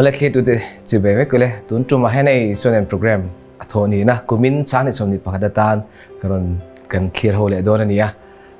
Awle thlirtute chibai vek ule, tun tumah hian hei Suanen program a thawh nihna kumin 2021 atan ka rawn kan thlir ho leh dawn a ni a.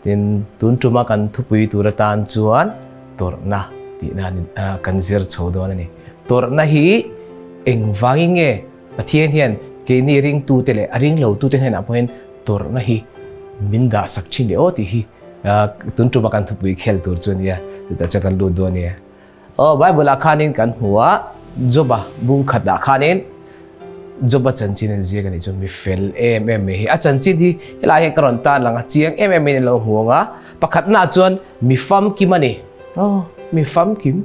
Tin, tun tuma kan thupui tur atan chuan tawrhna tihna kan zir chho dawn a ni. Tawrhna hi engvangin nge Pathian hian keini ringtute leh a ringlotute hnenah pawhin tawrhna hi min dahsak thin leh aw tih hi tun tuma kan thupui khel tur chu a nia, chutah chuan kan lut dawn a nia. Aw, Bible ah khanin kan hmu a, Joba bung khat ah khanin Joba chanchin an ziak a nih chu, mi fel em em mai hi. A chanchin hi helai hian ka rawn tan lang a, chiang em em in an lo hmu ang a. Pakhatnaah chuan mi famkim a ni. Aw, mi famkim.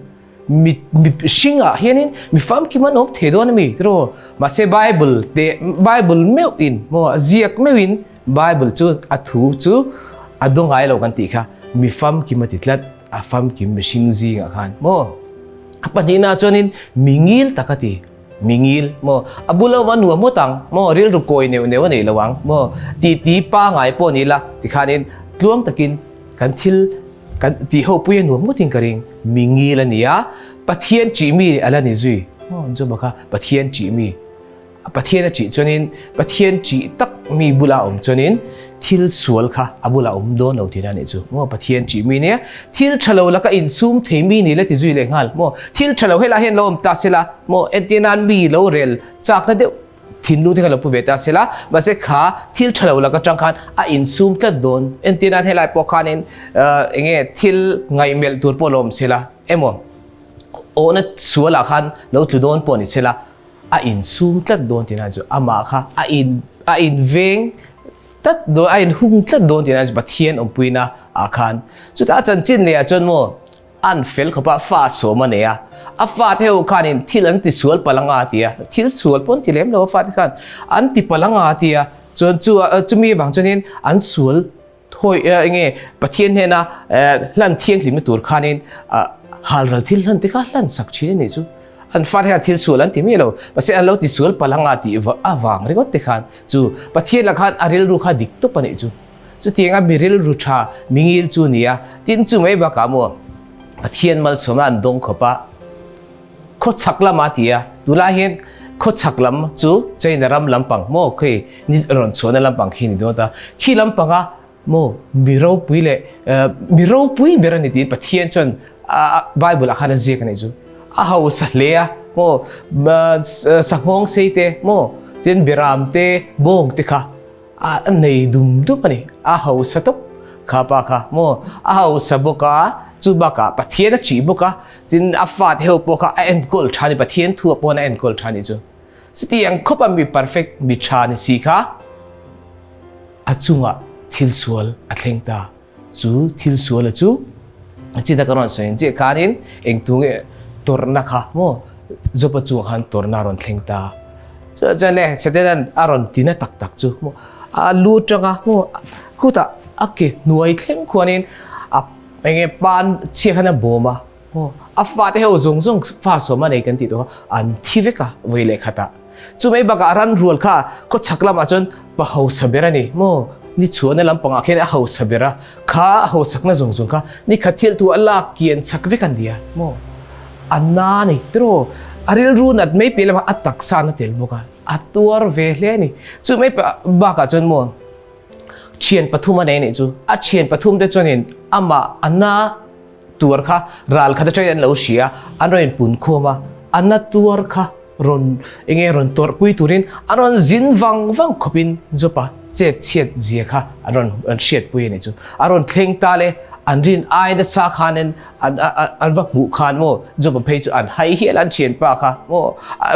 Mi mi hringah hianin mi famkim an awm thei dawn a mi tiraw? Mahse Bible te Bible meuhin maw a ziak meuhin Bible chu a thu chu a daw ngai lo kan tih kha mi famkim a ti tlat. A famkim mihring zingah khan maw? A pahnihnaah chuanin mi ngil tak a ti. Mi ngil maw? A bula awm a nuam ngawt ang maw? Rilru kawi neuh neuh a nei lo ang maw? Titi pangai pawh ni la tikhanin tluang takin kan thil kan tih ho pui a nuam ngawtin ka ring. Mi ngil a ni a, Pathian ṭih mi a la ni zui. Maw? Joba kha Pathian ṭih mi. Pathian a ṭih chuanin, Pathian ṭih tak mi bula awm chuanin thil sual kha a bula awm dawn lo tihna a nih chu. Maw Pathian ṭih mi nia, thil ṭha lo laka insum thei mi ni la ti zui leh nghal. Maw thil ṭha lo helai hian lo awm ta sela, maw entir nan mi lo rel chakna deuh thinlung te kha lo pu ve ta sela, mahse kha thil ṭha lo laka ṭang khan a insum tlat dawn. Entir nan helai pawh khanin eng nge thil ngaihmelh tur pawh lo awm sela emaw awhna sualah khan lo tlu dawn pawh ni sela, A insum tlat dawn tihna chu amah kha a in a inveng tlat dawn a inhung tlat dawn tihna chu Pathian awmpuina ah khan chutah a chanchin leh ah chuan maw an fel khawp a fa sawm a nei a a fate ho khanin thil an ti sual palh anga a ti a thil sual pawh an ti lem lo a fate khan an ti palh anga a ti a chuan chu chumi vang chuanin an sual Thawi enge Pathian hnena hlan thianghlimna tur khanin halral thil hlan te kha hlan sak thin a nih chu. An fate khan thil sual an ti miah lo. Mahse an lo ti sual palh anga tih avang ringawt te khan chu Pathian lah khan a rilru kha dik tawp a nih chu. Chutianga mi rilru tha mi ngil chu a ni a. Tin chu mai bakah maw Pathian malsawmna an dawng khawp a. Khawchhak lam a ti a, tunlai hian khawchhak lam chu China ram lampang maw khi ni rawn chhuahna lampang khi ni dawn ta. Khi lampanga maw mi ropui leh mi ropui ber a ni tiin Pathian chuan Bible ah khan a ziak a nih chu. A hausa hle a maw sanghawng sei te maw tin beram te bawng te kha A nei dum dum a ni. A hausa tawp kha pa kha maw? A hausa bawk a, chu bakah Pathian a ṭih bawk a, tin a fate ho pawh kha a enkawl ṭha a ni, Pathian thu ah pawh a enkawl ṭha a nih chu. Chutiang khawp a mi perfect, mi ṭha ni si kha a chungah thil sual a thleng ta. Chu thil suala chu chita ka rawn sawi ang chiah khanin eng tu nge tawrhna kha maw Joba chungah khan tawrhna a rawn thleng ta. Chuan chuan le Satan a rawn ti na tak tak chu maw a lu tanga maw khutah a ke hnuai thleng khuanin a eng nge pan chhia khan a bawm a maw a fate ho zawng zawng fa sawm a nei kan tih tawh kha an thi vek a vawi leh khatah. Chu mai bakah ran rual kha khaw chhak lamah chuan pa hausa ber a ni maw? Ni chhuahna lampangah khian a hausa ber a, kha a hausakna zawng zawng kha ni khat thil tu a lak kian chak vek a nia maw? A na ni tiraw? A rilru nat mai piah lamah a taksa na tel bawk a, a tuar ve hle a ni. Chu mai bakah chuan maw thian pathum a nei a nih chu, a thian pathum te chuanin amah a na tuar kha ral khat atangin an lo hria a, an rawn inpunkhawm a, a na tuar kha rawn eng nge rawn tawrhpui turin an rawn zin vang vang khawpin Jopa chet chhiat zia kha an rawn an hriatpui a nih chu. A rawn thleng ta le, an rin ai nasa khanin an an va hmuh khan maw Jopa phei chu an hai hial a, an thianpa kha maw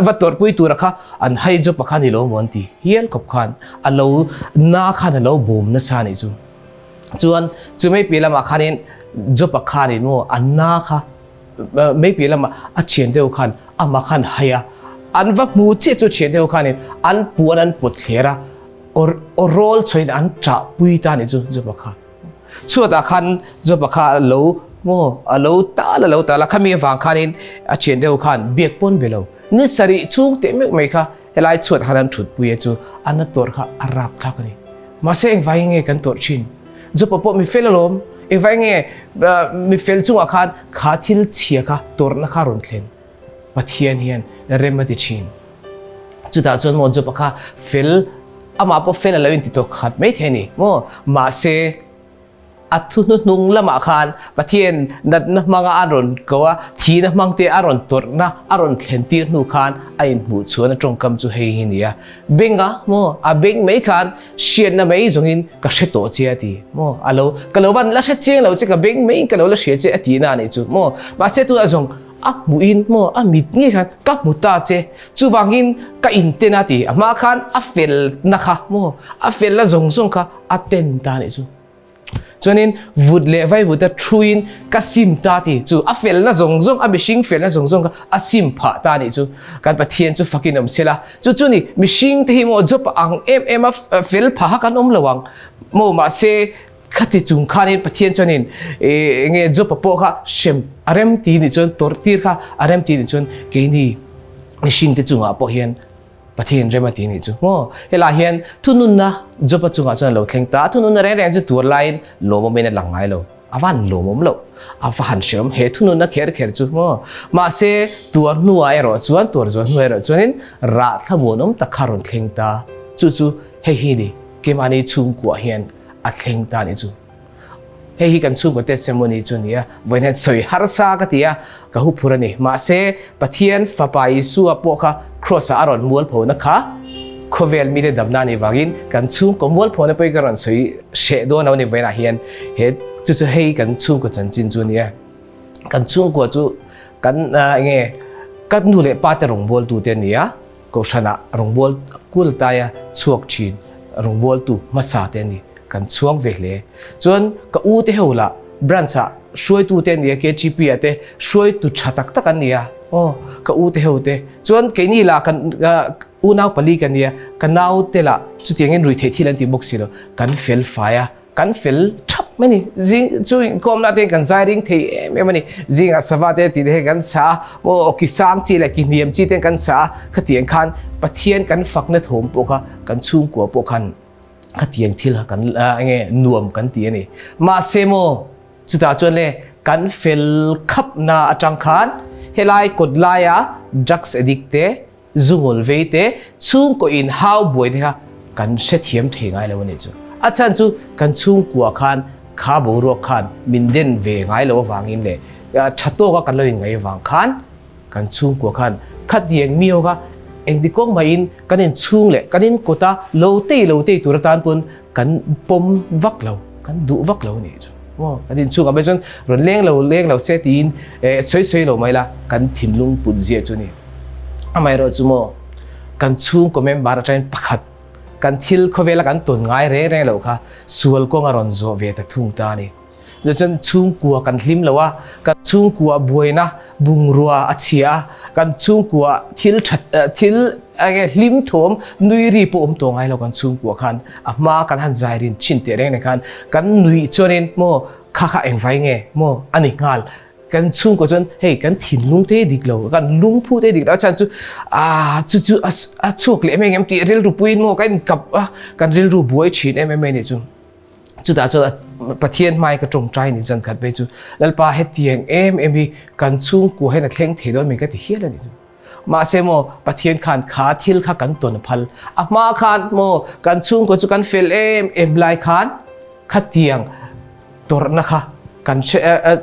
va tawrhpui tura kha an hai Jopa kha ni lo maw an ti hial khawp khan a lo na khan a lo bawm nasa a nih chu. Chuan chu mei piah lamah khanin Jopa khanin maw a na kha mei piah lamah a thian deuh khan amah khan hai a, an va hmu chiah chu thian deuh khanin an puan an pawt thler a, aw rawl chhuahin an ṭah pui ta a nih chu Jopa kha. Chhuatah khan Jopa kha a lo maw a lo tal a lo tal a, khami avang khanin a thian deuh khan biak pawn be lo. Ni sarih chhung teh meuh mai kha helai chhuat khan an ṭhut pui a chu a na tawrh kha a rapthlak a ni. Mahse engvai nge kan tawrh thin? Jopa pawh mi fel alawm. Engvai nge mi fel chungah khan kha thil chhia kha tawrhna kha rawn thlen? Pathian hian rem a ti thin. Chutah chuan maw Job-a kha fel, amah pawh fel a lo inti tawk khat mai thei a ni maw? Mahse, a thu hnuhnung lamah khan Pathian natna hmanga a rawn ko a, thihna hmang te a rawn tawrhna a rawn thlen tir hnu khan a inhmuh chhuan a tawngkam chu hei hi a ni a. Benga maw? A beng mai khan hriatna mai zawngin ka hre tawh che a ti maw? A lo, ka lo van la hre chiang lo che, ka beng maiin ka lo la hria che a tihna a nih chu maw? Mahse tunah zawng A hmuhin maw a mit ngei khan ka hmu ta che, chuvangin ka inten a ti. A hma khan a felna kha maw a felna zawng zawng kha a ten ta nih chu. Chuanin vut leh vaivut a thuin ka sim ta ti chu a felna zawng zawng a mihring felna zawng zawng kha a sim phah ta nih chu. Kan Pathian chu fakin awm sela. Chu chu ni mihring te hi maw job ang em em a fel phah kha kan awm lo ang maw mahse Khati chung khanin Pathian chuanin enge Job-a pawh kha hrem a rem ti nih chuan tawrh tir kha a rem ti nih chuan keini mihring te chungah pawh hian Pathian rem a ti nih chu maw. Helai hian thununna Job-a chungah chuan a lo thleng ta a, thununna reng reng chu tuar laiin lawmawmin a lang ngai lo. A van lawmawm loh, a va han hreawm he thununna kher kher chu maw. Mahse tuar hnuah erawh chuan, tuar zual hnuah erawh chuanin rah thlamuanawm tak kha a rawn thleng ta. Chu chu hei hi ni keimahni chhungkuah hian a thleng ta nih chu. Hei hi kan chhungkaw testimony chu a ni a, vawiin hian sawi harsa ka ti a, ka hu phur a ni. Mahse, Pathian Fapa Isua pawh kha Kraws-ah a rawn mualphona kha khawvel mite damna a nih vangin kan chhungkaw mualphona pawhin ka rawn sawi hreh dawn lo a ni vawiinah hian. He chu chu hei kan chhungkaw chanchin chu a ni a. Kan chhungkua chu kan enge ka nu leh pa te rawngbawltute a ni a. Kohhranah rawngbâwl kul taia chhuak ṭhin rawngbâwltu hmasa te a ni. Kan chhuang ve hle. Chuan ka u te ho lah branch-ah hruaitu te a ni a, KGP-ah te hruaitu ṭha tak tak an ni a. Aw, ka u te ho te. Chuan keini lah kan unau pali ka ni a, ka nau te lah chutiangin ruihtheih thil an ti bawk si lo. Kan fel fai a. Kan fel thap mai ni. Zing chu inkhawmna te kan zai ring thei em em a ni. Zingah sava te tih te hian kan sa a, maw ki sang chi leh ki hniam chi ten kan sa a, khatiang khan Pathian kan fakna thawm pawh kha kan chhungkua pawh khan khatiang thil kha kan enge nuam kan ti a ni. Mahse maw chutah chuan le kan fel khapna atang khan helai kawt laia drugs addict te Zu ngawl vei te, chhungkaw in hau buai te kha kan hrethiam thei ngai lo a nih chu. A chhan chu kan chhungkua khan kha boruak khan min den ve ngai lo avangin leh tha tawka kan lo inngaih avang khan kan chhungkua khan khatiang mi ho kha engti kawng mahin kan inchhung leh kan inkawta lo tei lo tei tur atan pawn kan pawm vak lo, kan duh vak lo a nih chu. Maw kan inchhungah mai chuan rawn leng lo leng lo se tiin sawi sawi lo mai la kan thinlung put zia chu a ni. Amaherawh chu maw kan chhungkaw member atangin pakhat kan thil khawvela kan tawn ngai reng reng loh kha sual kawng a rawn zawh ve ta thung ta a ni. Chuan chhungkua kan hlim lo a, kan chhungkua buaina bungrua a chhia a, kan chhungkua thil that thil enge hlim thawm nui ri pawh awm tawh ngai lo kan chhungkua khan a hma kan han zai rin thin teh reng reng khan kan nuih chuanin maw kha kha engvai nge maw a ni nghal. Kan chhungkaw chuan hei kan thinlung te dik lo, kan lungphu te dik lo, a chhan chu ah chu chu a chhuak leh em em tih rilru puiin maw kan inkap a, kan rilru buai thin em em mai nih chu. Chutah chuan Pathian hmai ka tawngtai ni zan khat phei chu Lalpa hetiang em em hi kan chhungkua hian a thleng thei dawn min ka ti hial a ni. Mahse maw Pathian khan kha thil kha kan tawn a phal. A hma khan maw kan chhungkua chu kan fel em em lai khan khatiang tawrhna kha kan hre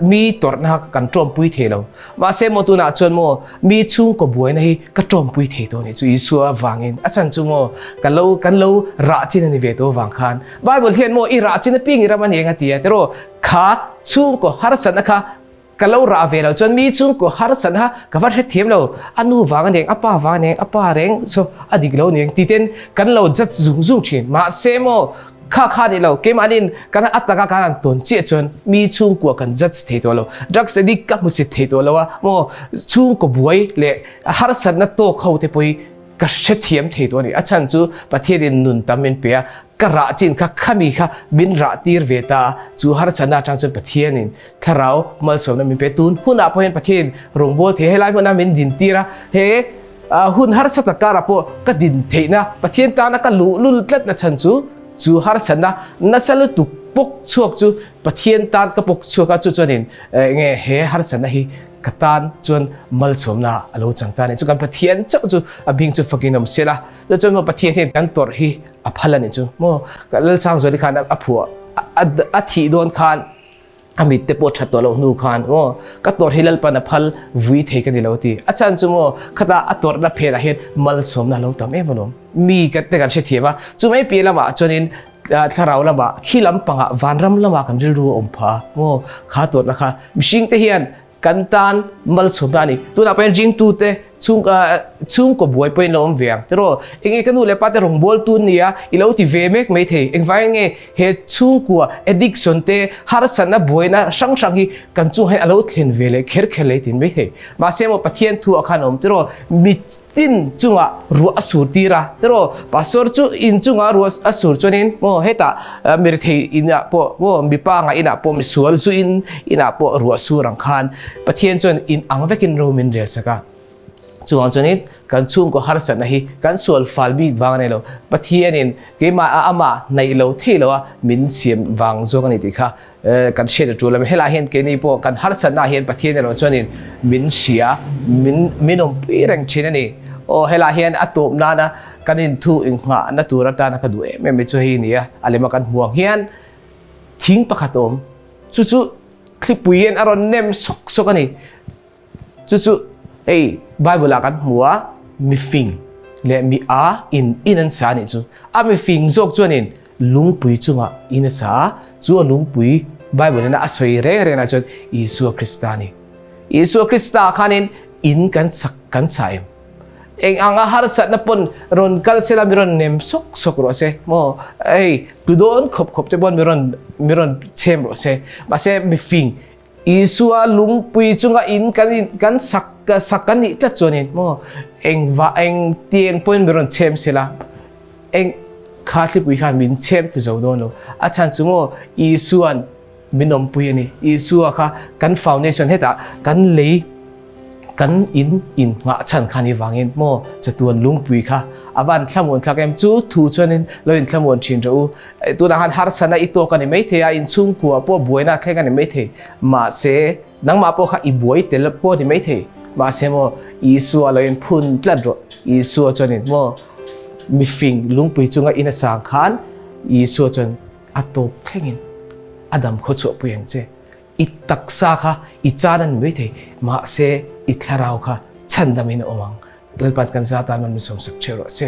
mi tawrhna kha kan tawmpui thei lo. Mahse maw tunah chuan maw mi chhungkaw buaina hi ka tawmpui thei tawh a nih chu Isua avangin. A chhan chu maw ka lo kan lo rah chin a ni ve tawh avang khan Bible hian maw i rah chin apiang i ram a ni eng a ti a tiraw kha chhungkaw harsatna kha Ka lo rah ve lo chuan mi chhungkaw harsat ha ka va hrethiam lo, a nu vang a niang, a pa vang a niang, a pa reng chu a dik lo niang ti ten kan lo judge zung zung thin. Mahse maw kha kha ni lo, keimahniin kan a taka kan han tawn chiah chuan mi chhungkua kan judge thei tawh lo, drugs addict ka hmusit thei tawh lo a, maw chhungkaw buai leh harsatna tawk ho te pawh hi ka hrethiam thei tawh a ni. A chhan chu Pathianin nun tam min pe a, ka rah chin kha khami kha min rah tir ve ta a, chu harsatna atang chuan Pathianin thlarau malsawmna min pe. Tun hunah pawh hian Pathianin rawngbâwl thei helai hmuna min din tir a, he hun harsa tak karah pawh ka din theihna Pathian tana ka luhlul tlatna chhan chu chu harsatna nasa lutuk pawk chhuak chu Pathian tan ka pawk chhuak a, chu chuanin enge he harsatna hi. ka tan chuan malsawmna a lo chang ta a ni. Chu kan Pathian chauh chu a hming chu fakin awm sela. Chu chuan maw Pathian hian kan tawrh hi a phal a ni chu maw. Lalsangzuali khan a phuah a thih dawn khan a mit te pawh that tawh loh hnu khan maw ka tawrh hi Lalpan a phal vui thei ka ni lo ti. A chhan chu maw khata a tawrhna phenah hian malsawmna a lo tam em alawm. Mi te kan hrethiam a, chu mai piah lamah chuanin thlarau lamah khi lampangah vanram lamah kan rilru a awm phah a maw kha tawrhna kha mihring te hian kan tan malsawmna a ni. Tunah pawh hian ringtute chhung chhungkaw buai pawhin lo awm ve ang tiraw enge ka nu leh pa te rawngbawltu an ni a i lo ti ve mek mai thei engvangin nge he chhungkua addiction te harsatna buaina hrang hrang hi kan chungah hian a lo thlen ve leh kher kher leh tin mai thei mahse maw Pathian thu ah khan a awm tiraw mi tin chungah ruah a sur tir a tiraw pastor chu in chungah ruah a sur chuanin maw hetah mirethei inah pawh maw mipa nga inah pawh misual zu in inah pawh ruah sur ang khan Pathian chuan in ang vekin ro min rel sak a chuang chuanin kan chhungkaw harsatna hi kan sual fal bik vang a ni lo Pathianin keimah a amah hnaih lo thei lo a min siam vang zawk a ni tih kha kan hriat a tul a, helai hian keini pawh kan harsatna ah hian Pathian erawh chuanin min hria, min min awmpui reng thin a ni. Aw helai hian a tawp nana kan inthu inghahna tur atana ka duh em em hi chu hei a ni a, a lema kan hmuh ang hian thing pakhat a awm, chu chu thlipui hian a rawn nem sawk sawk a ni. Chu chu hei Bible ah kan hmu a, mifing leh mi a in in an sa anih chu. A mifing zawk chuanin lungpui chungah in a sa a, chu a lungpui Bible in a sawi reng reng ah chuan Isua Krista a ni. Isua Krista ah khanin in kan sak kan sa em? Eng anga harsatna pawn rawn kal sela mi rawn nem sawk sawk rawh se maw? Hei tlu dawn khawp khawp te pawn mi rawn mi rawn chhem rawh se. Mahse mifing Isua lungpui chunga in kan in kan sak sak kan nih tlat chuanin maw eng va eng tiang pawhin min rawn chhem sela eng kha thlipui khan min chhem tu zo dawn lo a chhan chu maw Isuan min awmpui a ni Isua kha kan foundation hetah kan lei Kan in in nghah chhan kha ni vangin maw chatuan lungpui kha a van thlamuan thlak em? Chu thu chuanin lo in thlamuan thin rawh u. Tunah khan harsatna i tawk a ni maithei a, inchhungkua pawh buaina a thleng a ni maithei. Mahse, nangmah pawh kha i buai tel pawh a ni maithei. Mahse maw Isua lo in phun tlat rawh. Isua chuanin maw mifing lungpui chunga in a sang khan Isua chuan a tawp thlengin a dam khaw chhuahpui ang che. I taksa kha i chan a ni mai thei, mahse i thlarau kha chhandamin a awm ang. Lalpan kan za tan man min sawmsak theuh rawh se.